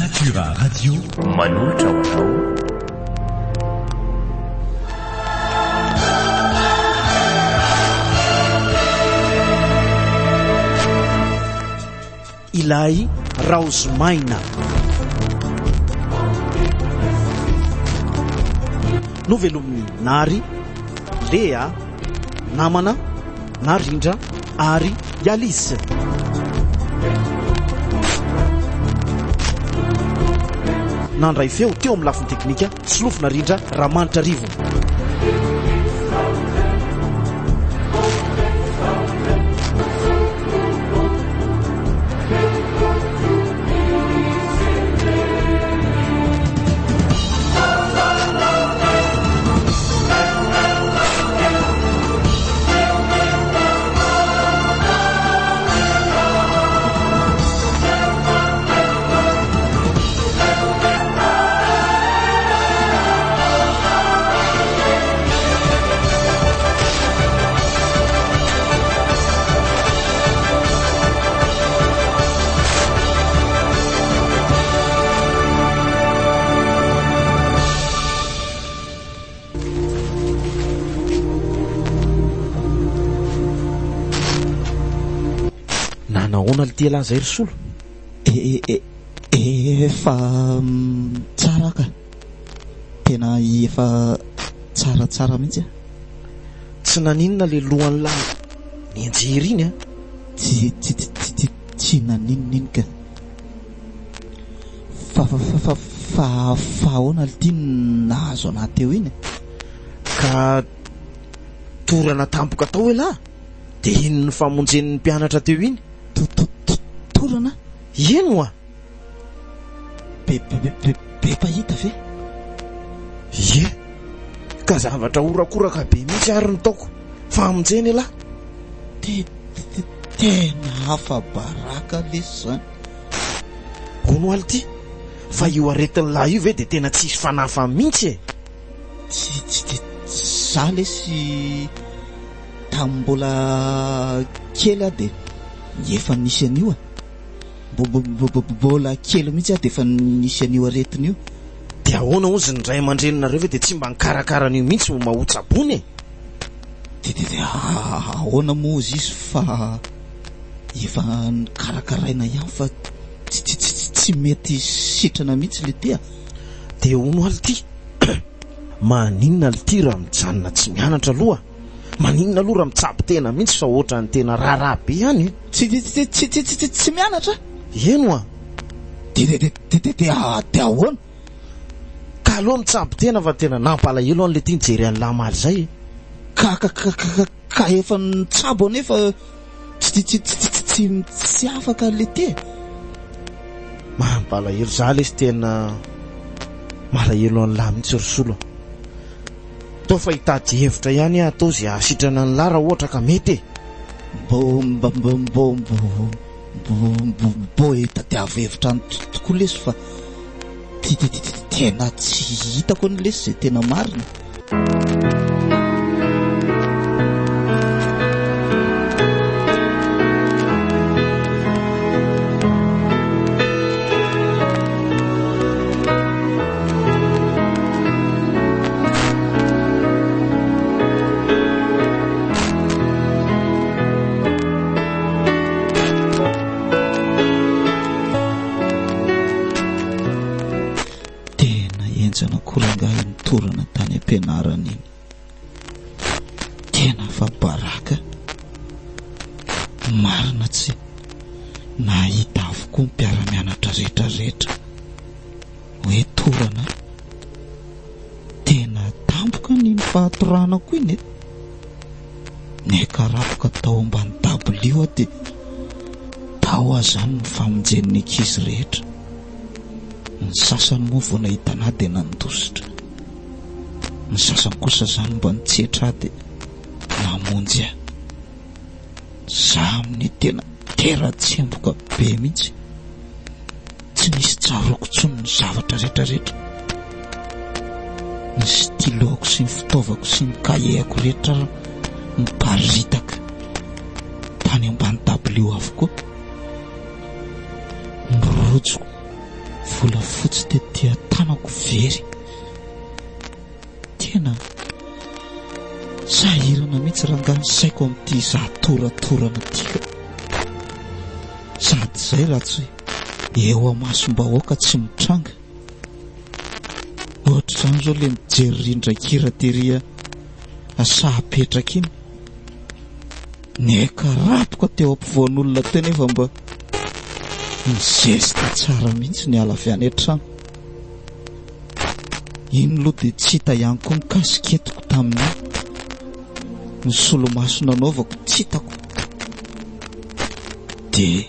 Natura Radio manolotra ho anao. Ilay raozy maina. Novelomin'i Nary, Lea, Namana, Narindra ary i Alice. Nandray feo teo amin'ny lafiny teknika Solofo Narindra Ramanitrarivo. Nanahoana lty elah zay ry Solo? E e efa tsara ka. Tena efa tsaratsara mihitsy a. Tsy naninona le lohan'lah nianjera iny a. Tsy tsy tsy tsy tsy naninona iny ka. Fa fa fa fa fa fa ahoana lty no nahazo anah teo iny? Ka torana tampoka tao elah de iny nifamonjen'ny mpianatra teo iny. To to to torana? Eny oa! Be be be be be mpahita ve? Ie! Ka zavatra horakoraka be mihitsy ary ny taoko. Famonjena elah! Te te tena afa-baraka lesy zany. Hono aly ty, fa io aretin'lah io ve de tena tsisy fanafa mihitsy e? Tsy tsy tsy za lesy tamin'ny mbola kely aho de efa nisy an'io e. Mbola kely mihitsy aho dia efa nisy an'io aretina io. Dia ahoana hozy ny ray aman-dreninareo ve dia tsy mba nikarakara an'io mihitsy ho mba ho tsaboina e? Dia dia dia ahoana moa hozy izy fa efa nokarakaraina ihany fa tsy tsy tsy tsy mety sitrana mihitsy le ty a. Dia hono aly ty, maninona lty raha mijanona tsy mianatra aloha? Maninona aloha raha mitsabo tena mihitsy fa ohatran'ny tena raharaha be ihany e! Tsy tsy tsy tsy tsy tsy mianatra? Eny oa! Dia dia dia dia dia dia ahoana? Ka aleo mitsabo tena fa tena nampalahelo an'ilay ty nijery an'lah omaly izay e! Ka ka ka ka ka efa nitsabo anefa tsy tsy tsy tsy tsy tsy afaka ilay ty e! Mampalahelo, za lesy tena malahelo an'lah mihitsy ry Solo a! Toa fa hitady hevitra ihany aho atao izay hahasitrana an'lah raha ohatra ka mety e! Mbô mba mbô mbô mbô mbô mbô mbô hitadiavo hevitra any tokoa lesy fa ty ty ty tena tsy hitako anie lesy izay tena marina. Tena henjana koa rangahy iny torana tany am-pianarana iny. Tena afa-baraka. Marina tsy nahita avokoa ny mpiara-mianatra rehetra rehetra. Hoe torana. Tena tampoka iny fahatoranako iny e. Niakarapoka tao ambany dabilio aho dia tao aho izany nifamonjen'ny ankizy rehetra. Ny sasany moa vao nahita an'ahy dia nandositra. Ny sasany kosa izany mba nitsetra ahy dia namonjy ahy. Za amin'io tena tera-tsemboka be mihitsy. Tsy nisy tsaroako intsony ny zavatra rehetra rehetra. Ny stylo-ko sy ny fitaovako sy ny cahier-ko rehetra ary niparitaka tany ambany dabilio avokoa. Ny rojoko. Volafotsy tety an-tanako very. Tena sahirana mihitsy rangahy ny saiko amin'ity izaho toratorana ity ka. Sady izay raha tsy eo amasom-bahoaka tsy mitranga. Ohatr'izany izao ilay mijery rindran-kira tery saha apetraka iny. Niakarapoka teo ampovoan'olona teo nefa mba nizesta tsara mihitsy niala avy any an-trano. Iny aloha dia tsy hita ihany koa ny kasiketiko tamin'iny. Ny solomaso nanaovako tsy hitako. Dia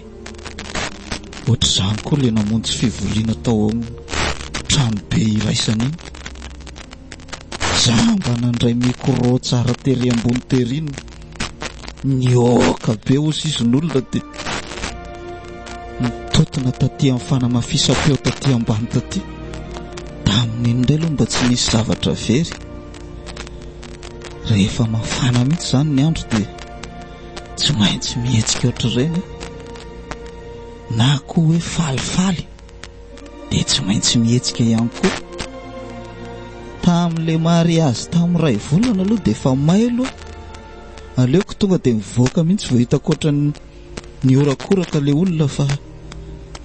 ohatr'izany koa ilay namonjy fivoriana tao amin'ny tranobe iraisana iny. Za mba nandray micro tsara tery ambony tery iny. Nihoaka be hozy izy ny olona dia nitotona taty amin'ny fanamafisam-peo taty ambany taty. Tamin'iny indray aloha mba tsy nisy zavatra very. Rehefa mafana mihitsy izany ny andro dia tsy maintsy mihetsika ohatr'ireny e. Na koa hoe falifaly dia tsy maintsy mihetsika ihany koa. Tamin'ilay mariazy tamin'ny iray volana aloha dia efa mailo aho. Aleoko tonga dia mivoaka mihitsy vao hitako ohatran'ny nihorakoraka ilay olona fa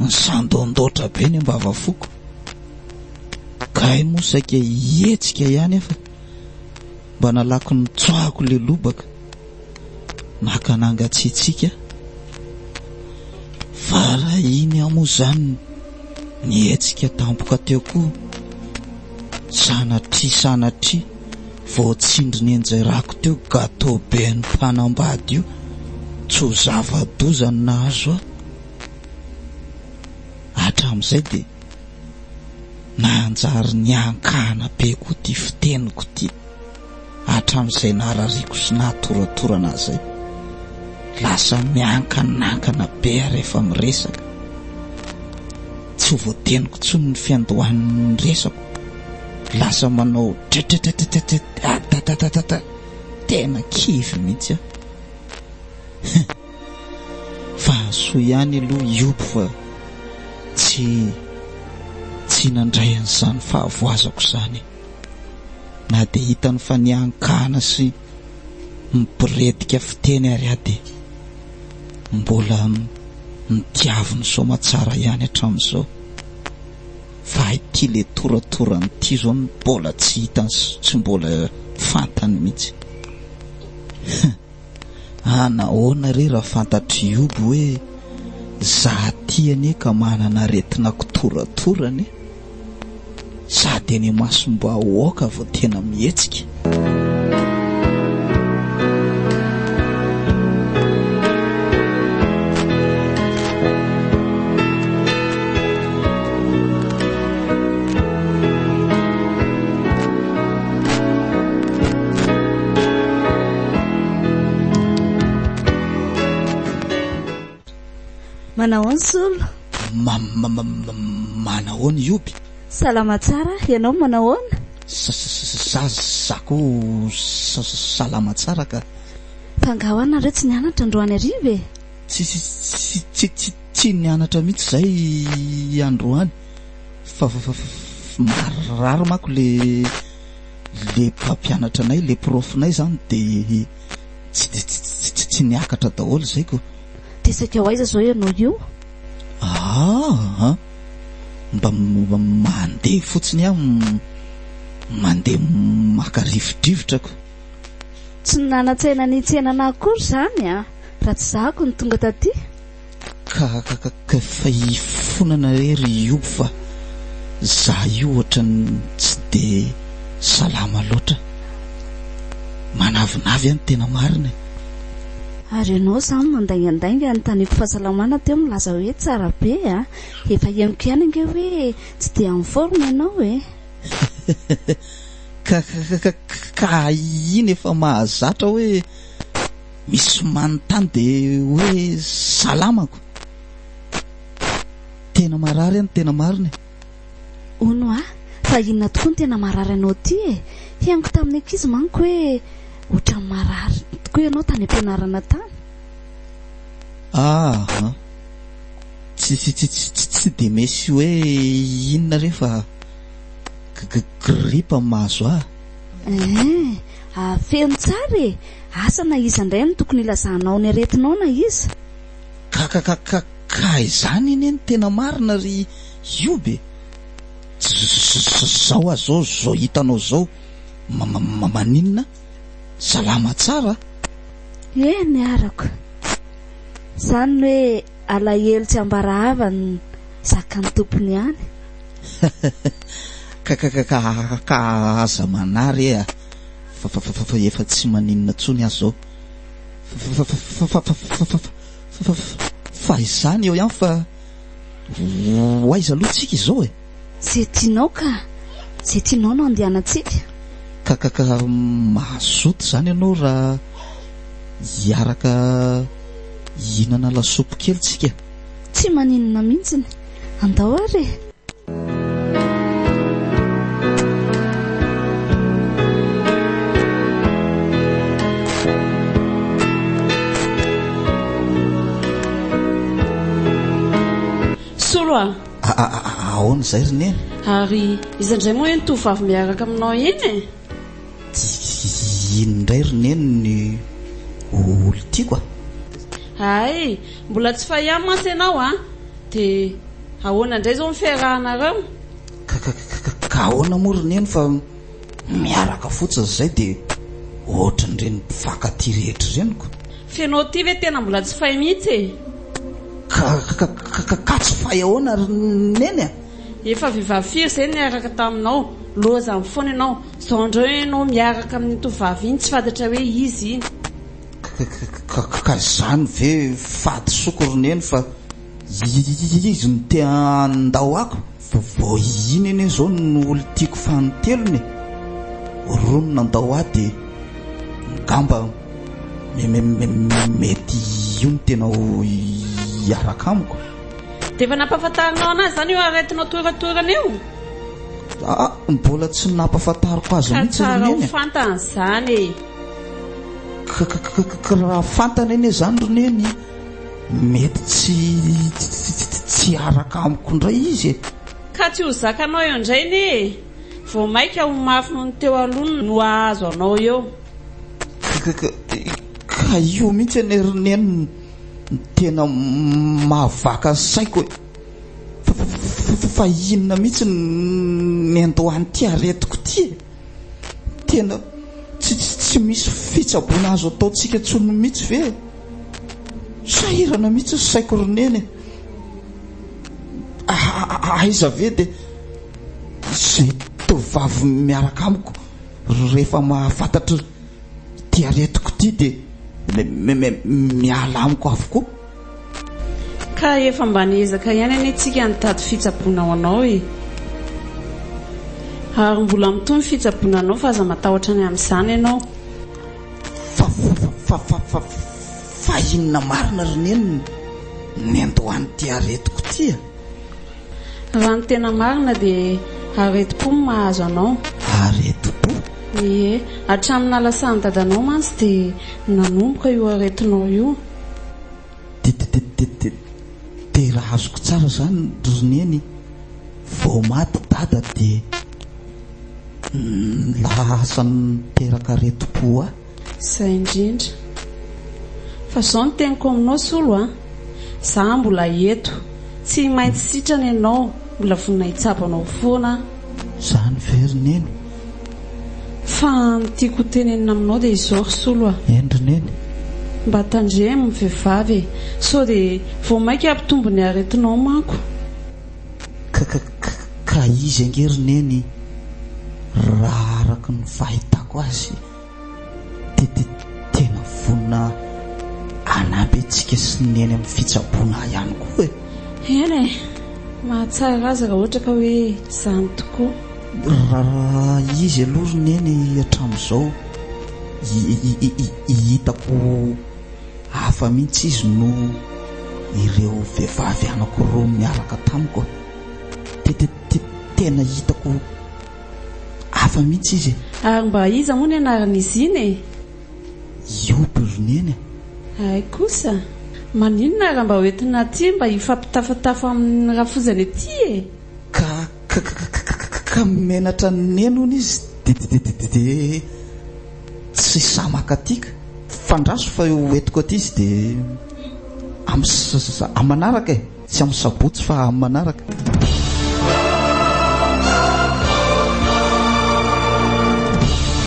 nisandôndôtra be ny ambavafoko. Kay moa saika hihetsika ihany aho fa mba nalako nitsoahako ilay lobaka. Naka nangatsiatsiaka fa raha iny aho moa izany nihetsika tampoka teo koa sanatria sanatria vao tsindry nianjerako teo gateau be an'ny mpanambady io tsy ho zava-doza ny nahazo ahy hatramin'izay dia nanjary niankahana be koa ity fiteniko ity. Hatramin'izay naharariako sy nahatoratorana ahy izay, lasa miankanankana be aho rehefa miresaka. Tsy ho voateniko intsony ny fiandohan'ny resako. Lasa manao tretretretretre atatatatata, tena kivy mihitsy aho. Fa soa ihany aloha Ioby fa tsy tsy nandray an'izany fahavoazako izany e. Na dia hitany fa niankahana sy miboredika fiteny ary aho dia mbola notiaviny soamatsara ihany hatramin'izao. Fa ity le toratorany ity izao no mbola tsy hitany sy tsy mbola fantany mihitsy. Ah nahoana re raha fantatr'i Ioby hoe za aty anie ka manana aretina kitoratorana e! Sady eny imasom-bahoaka vao tena mihetsika. Manahoana Solo? Manahoana Ioby? Salama tsara, ianao manahoana? Za za koa salama tsara ka. Fa angaha hoa nareo tsy nianatra androany hariva e? Tsy tsy tsy tsy tsy nianatra mihitsy zay androany fa marary manko le le mpampianatra anay, le prof-nay zany de tsy tsy tsy niakatra daholo zay ko. Dia saika ho aiza zao ianao io? Aa mba mandeha fotsiny aho mandeha maka rivodrivotra ko. Tsy nanan-tsaina ny hitsena anah akory izany an! Raha tsy zahako no tonga taty. Ka ka ka ka fa hifonana re ry Ioby fa za io ohatran'ny tsy de salama loatra. Manavinavy aho ny tena marina e. Ary ianao izany mandaingandainga anontaniako fahasalamana teo milaza hoe tsara be a! Efa henoko ihany ange hoe tsy dia en forme ianao e! Ka ka ka ka iny efa mahazatra hoe misy manontany dia hoe salamako. Tena marary aho ny tena marina e. Hono hoa, fa inona tokoa no tena marary anao ity e? Henoko tamin'ny ankizy manko hoe ohatran'ny marary tokoa ianao tany am-pianarana tany. Aa! Tsy tsy tsy tsy tsy dia misy hoe inona re fa gripa no mahazo ahy. Eeh, feno tsara e! Asa na iza indray no tokony hilazanao ny aretinao na iza? Ka ka ka ka ka izany anie no tena marina ry Ioby e! Zao aho zao zao hitanao zao ma ma maninona? Salama tsara a! Eny arako. Izany ny hoe alahelo tsy ambara havany zakan'ny tompony ihany. Ka ka ka ka ka aza manahy re a! Fa fa fa fa efa tsy maninona intsony aho zao. Fa fa fa fa fa fa fa fa fa izany eo ihany fa ho aiza aloha tsika izao e? Ze tianao ka! Ze tianao no andehanantsika. Ka ka ka mazoto izany ianao raha hiaraka hihinana lasopy kely tsika? Tsy maninona mihitsiny. Andao ary e! Solo a! Ahoana izay ry Neny? Ary iza indray moa iny tovovavy miaraka aminao iny e? Iny indray ry Neny ny olon-tiako a! Hay, mbola tsy fay ihany mantsy ianao a! Dia ahoana indray izao ny fiarahanareo? Ka ka ka ka ahoana moa ry Neny fa miaraka fotsiny izay dia ohatran'ireny mpifankatia rehetra ireny ko! F'enao ity ve tena mbola tsy fay mihitsy e? Ka ka ka ka tsy fay ahoana ry Neny a? Efa vehivavy firy izay niaraka taminao? Lozany foana ianao. Izao indray ianao miaraka amin'iny tovovavy iny tsy fantatra hoe iza iny. Ka ka ka ka izany ve fahadisoako ry Neny fa izy no te handao ako? Vao iny anie izao no olon-tiako fanintelony e! Roa no nandao ahy dia ngamba mety io no tena ho hiaraka amiko. Dia efa nampahafantarinao anazy izany io aretinao toratorana io? Aa, mbola tsy nampahafantariko azy mihitsy ry Neny e! Ka tsara ho fantany izany e! Ka ka ka ka raha fantany anie izany ry Neny Mety tsy tsy hiaraka amiko indray izy e! Ka tsy ho zakanao eo indray anie e! Vao maika ho mafy noho ny teo aloha no hahazo anao eo. Ka io mihitsy anie ry Neny no tena mahavaka ny saiko e! Fa inona mihitsy no niandohan'ity aretiko ity e? Tena tsy tsy misy fitsaboana azo ataontsika intsony mihitsy ve e? Sahirana mihitsy ny saiko ry Neny e! Aiza ve dia izay tovovavy miaraka amiko rehefa mahafantatra ity aretiko ity dia miala amiko avokoa. Ka efa mba niezaka ihany anie tsika nitady fitsaboana ho anao e! Ary mbola mitohy ny fitsaboana anao fa aza matahotra ny amin'izany ianao. Fa fa fa fa fa inona marina ry neny no niandohan'ity aretiko ity a? Raha ny tena marina dia aretim-po no mahazo anao. Aretim-po? Ie, hatramin'ny nahalasan'ny dadanao mantsy dia nanomboka io aretinao io. Dia raha azoko tsara izany ry Neny, vao maty Dada dia lasa niteraka aretim-po ahy. Izay indrindra. Fa izao no teniko aminao Solo a! Za mbola eto. Tsy maintsy sitrana ianao, mbola vonona hitsabo anao foana aho. Izany ve ry Neny? Fa ny tiako ho tenenina aminao dia izao ry Solo a! Eny ry Neny. Mba tandremo ny vehivavy e! Sao dia vao mainka hampitombo ny aretinao manko. Ka ka ka izy ange ry Neny raha araka ny fahitako azy dia dia tena vonona hanampy antsika sy Neny amin'ny fitsaboana ahy ihany koa e! Eny e! Mahatsara azy raha ohatra ka hoe izany tokoa. Raha izy aloha ry Neny hatramin'izao hitako hafa mihitsy izy noho ireo vehivavy anankiroa niaraka tamiko a. Tena hitako hafa mihitsy izy e. Ary mba iza moa ny anaran'izy iny e? Ioby ry Neny a. Hay kosa! Maninona raha mba hoentina aty mba hifampitafatafa amin'ny rafozany aty e? Ka ka ka ka ka menatra an'i Neny hono izy de de de de de tsy sahy maka aty ka. Fandraso fa ho entiko aty izy de am sa sa am manaraka e! Tsy am sabotsy fa am manaraka.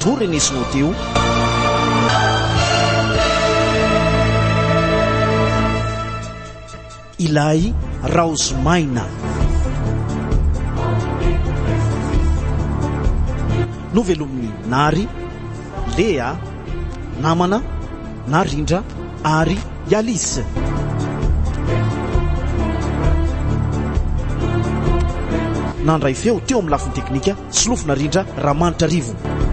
Norenesinao teo. Ilay raozy maina. Novelomin'i Nary, Lea, Namana, Narindra ary i Alice. Nandray feo teo amin'ny lafiny teknika, Solofo Narindra Ramanitrarivo.